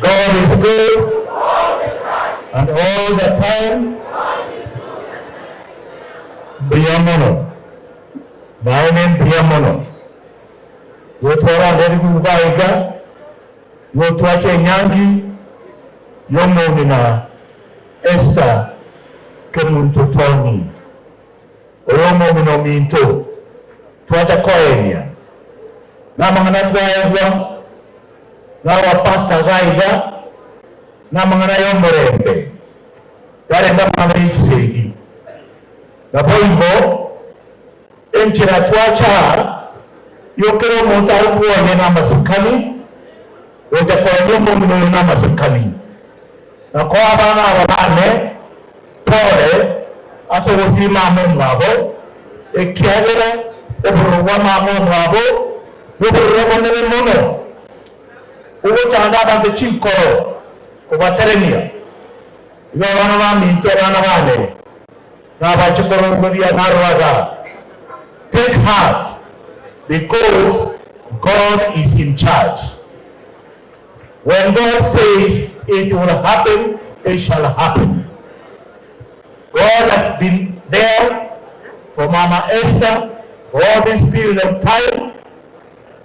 God is good and all the time. Mbuya mono, naende mbuya mono. Igo twaranderigwe iga iga, igo twacha enyangi y'omong'ina Esther Kemunto Tony, oyo omong'ina ominto, twacha koenia namang'ana twaegwa nabapastor iga iga, namang'ana y'omorembe, yarenge amang'ana ye chisegi. Naboigo enchera twacha aa, yokera omonto are bwoye namasikani, gocha koenia omong'ina oyo namasikani, na koa abana aba bane pole ase ogosiria mama omwabo, ekiagera obororo bwa mama omwabo nobororo obonene mono, bogochanda abanto chinkoro kobateremia. Igo abana baminto, abana bane, nabache koroberia naroraga, Take heart, because God is in charge. When God says it will happen, it shall happen. God has been there for Mama Esther for all this period of time,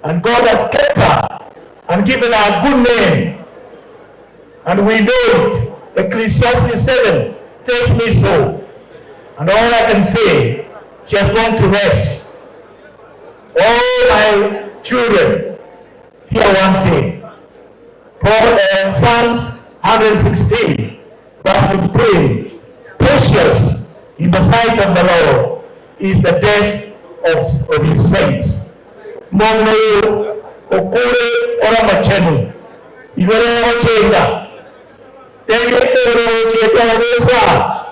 and God has kept her and given her a good name. And we know it. Ecclesiastes 7 tells me so. And all I can say, she has gone to rest. All my children, hear one thing. Paul, Psalms 116, verse 15. Precious in the sight of the Lord is the death of, of his saints. Mong'ina oyo okure ore omochenu, igoro egochenga, teri ere orochete abageso aa,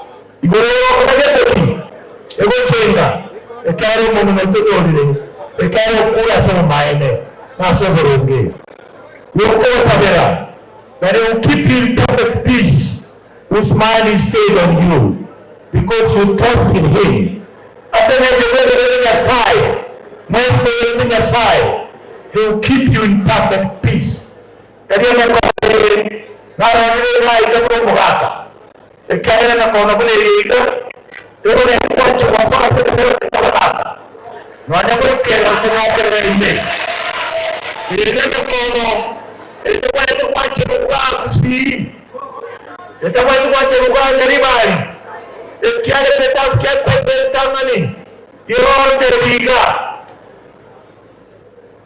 igoro egokora gento ki? Egochenga, ekiagera omong'ina otonyorire, ekiagera okure ase obomaene na ase oboronge. Gokobasabera, that he will keep you in perfect peace whose mind is stayed on you, because you trust in him. Ase engencho mwegenete Nyasae, mwensi mwegenete Nyasae, he will keep you in perfect peace. Erio nakoorire, narorire iga iga buna omogaka, ekiagera nakona buna eye iga, egogenda gwancha gwasoa ase egesero ki'abagaka, nonya goikera konyokerera ime. Eye nemekono etagwenerete gwancherwa bwagusii. Etagwenereti gwancherwa bwa Nyaribari, ekiagera egetabu kia Petero eritang'ani gegoteebia iga,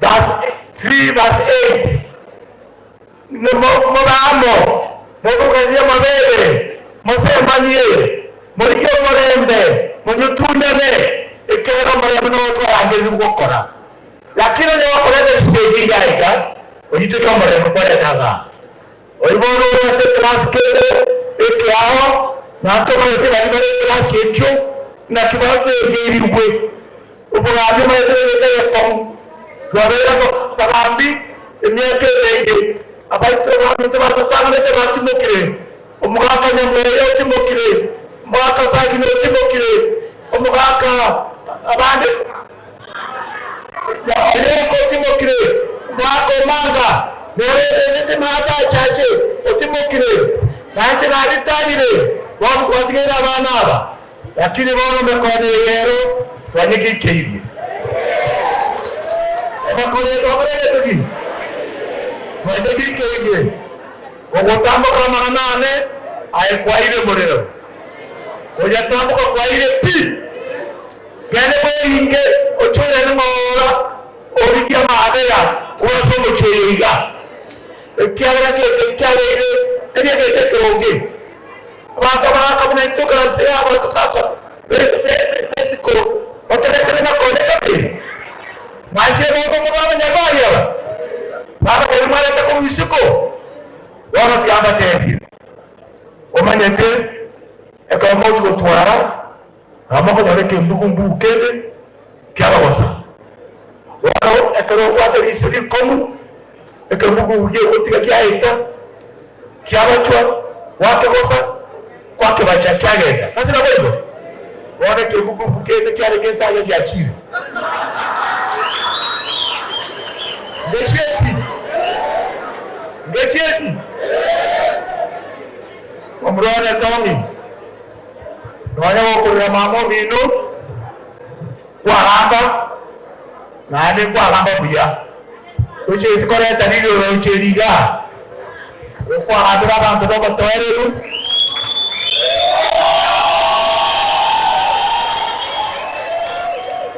Verse 3 verse 8, Mobe amo, moburukanie amabebe, mosemanie, morigie omorembe, monyotunyane, ekiagera omorembe nogo twarangerirwe gokora. Lakini onye gokoreta chisegi iga iga, oyio toika omorembe kwareta igaa. Oyio bono ore ase ekelasi kende ekeao, na ntomanyete baria bare ekelasi ekio naki babegeirigwe. Obogambi omanyete negento egekong'u. Twabeire abagambi emiaka emenge, abaito baminto batotang'anete batimokire, omogaka Nyamweya otimokire, omogaka Sagini otimokire, omogaka abande Oyonka otimokire, omogaka Omanga nere otenenete maate achache otimokire, nainche naritanire, bono twatigeire abana aba. Lakini bono emekono eye ero twanyegikeirie. Emekono eye twakora egento ki? Twanyegikeirie. Ogotamboka amang'ana ane, aye kwaeire omorero. Koyatamboka kwaeire pi. Genda bweringe ochoirane ng'ora origie amaabera korwa ase omochie oyo iga, ekiagera gento kiabeire tari egento ekeronge. Abanto abagaaka buna intwe tokaranse abanto kaka besiko bateretebe na koneka pi. Mwanchire bobe mobe abanyabwari aba? Babatebi mwarete korwa isiko? Bono tiga mbatebie, omanyete ekero mogochia gotwara Nabo mokonyora ekembugu-mbugu kende kiabagosa. Bono ekero obwate riiso rikong'u, ekembugu-mbugu gegotiga giaeta, kiabachwa, gwakegosa, gwakebacha kiagenda. Ase naboigo, bono ekembugu-mbugu kende kiarenge inse aria giachire. Ngechieti. Ngechieti? Omorwani one Tommy, nonya gokorera mama omino, kwagamba, naende nkwagamba buya. Tochieti koreta riroroche eri igaa, okwagambera abanto b'obotoereru.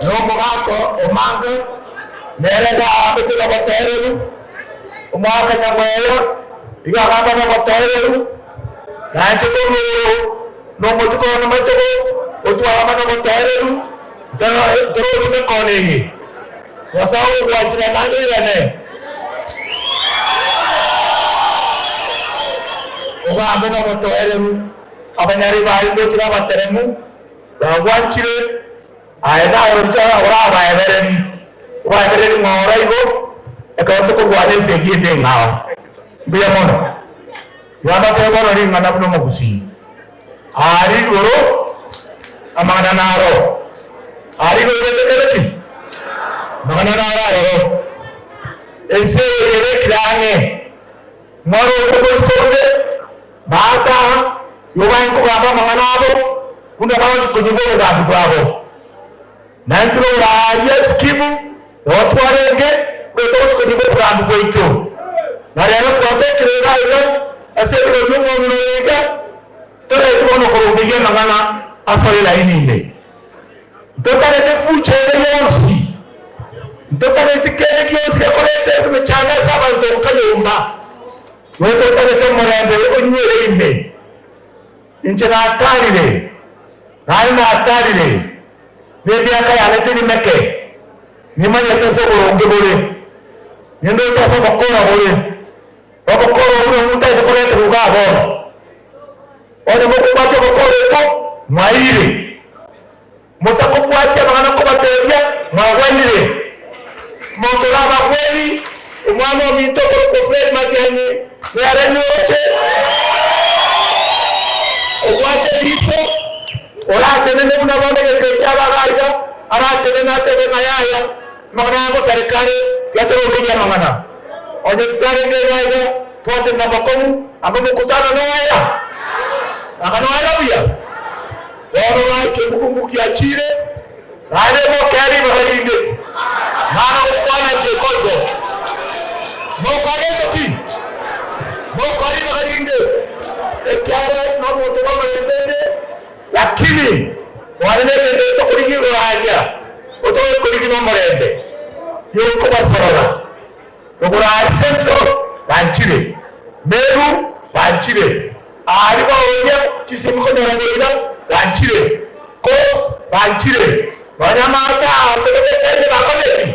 Na omogaka omange nere nagambete nobotoereru. Omwaka nyamweya iga agamba nobotoereru, na inche korwa igoro nomochiko one mochoko otwagamba nobotoereru, ntorochi mekono eye. Nyasae ogogwanchera nang'irane. Ogambe nobotoereru, abanyaribayi ngochire abateremu, bagwanchire. Aye naye oria orabaebererie, obaebererie ng'a ore igo, ekero tokorwana esegi ende eng'ao. Mbuya mono. Tiga mbatebe bono ring'ana buna omogusii. Aria igoro amang'ana naro. Aria igoro gete kere ki? Amang'ana naro aroro. Ense eye yebekire ang'e. Mwaroche boisonde, baata, igo baye nkogamba amang'ana abo, buna bagochia konyigwa obogambi bwabo. Na intwe rora aaria Sikimu nao twarenge, buna togochia konyigwa obogambi bwaito. Na rero twatokire iga iga ase ebirori bi'omong'ina oyo iga, toreti bono korongeyia amang'ana asore elaini ime. Ntotareti fucha ende yonsi, ntotareti kende gionsi gekoreta emechando ase abanto nka nyomba, nigo totarete omorembe onywere ime. Inche natarire, naende natarire, na emiaka yane teri meke, nimanyete ase oboronge bore, nindoche ase obokora bore, na obokora obwo nabwo botagete koreterwa igaa bono. Onye mokobwatia obokora obwo, mwaeire. Musa kobwatia amang'ana nkobateebia, mwagwenire. Omonto orabagwenie, omwana ominto okorokwa Fred Matiang'i, nere nyoche, obwate eriso, oratenene buna bono egekeri kiaba iga iga, aratenene atebe ng'a yaya, amang'ana aya ngosareka are, tiga torongerie amang'ana. Onye titarenge iga iga, twatenena bokong'u, amo mokutano noera, anga noera buya. Bono gaki ebukungu giachire, naende mokee ribaga rinde, mana gokwana inche boigo. Mokoa gento ki? Mokoa ribaga rinde, ekiagera nomonto bw'amarembe inde, lakini nonya negento tokorigia igoro aria, otogekorigia nomorembe, yokobasorora. Rogoro aria Central banchire, Meru banchire, aria baoria chisemi konyora boira banchire, Coast banchire, nonya amato aa tobekete bakorire ki?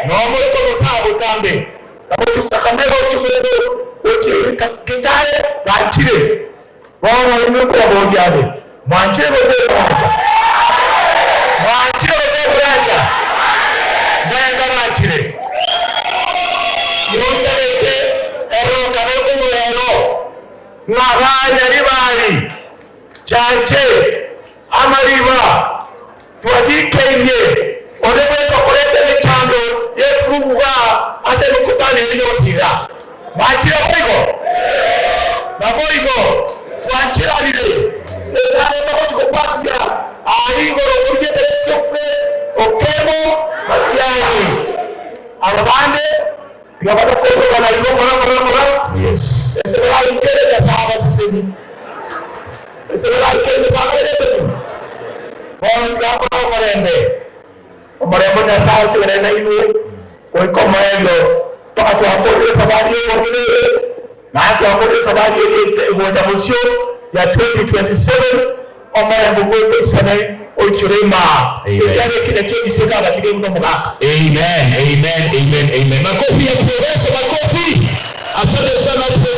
Nomoika obosaha botambe, na gochia Kakamega gochia Bogo gochia Kitale banchire. Bono inwe nkobaboria ande, mwanchire gose korancha? Mwanchire gose korancha? Mwenga banchire. Nontabete erorokano omwero, ng'a banyaribari, chanche, amariba, twagikeirie onde bwensi okoreta emechando y'efurugu igaa ase emekutano ende yonsi igaa. Mwanchire boigo? Naboigo twancheranire, ekiagera togochia gokwasia aaria igoro korigia Geoffrey Okembo Matiang'i. Aba bande tiga batakoigwekana igo ng'ora ng'ora ng'ora, ase baraikere Nyasae abasesenie. Ase baraikere Nyasae abarerete ki? Bono tiga nkore omorembe. Omorembe o Nyasae otigare nainwe goika omoerio, mpaka twakorire esabari y'obong'ina eye, naende twakorire esabari eria egocha bosio ya 2027, omorembe bw'etoisane oichore imaa, ekiagera eki nakio ebisie nkabatige buna omogaka. Amen, amen, amen, amen. Makofi ya Professor, makofi. Asante sana Professor.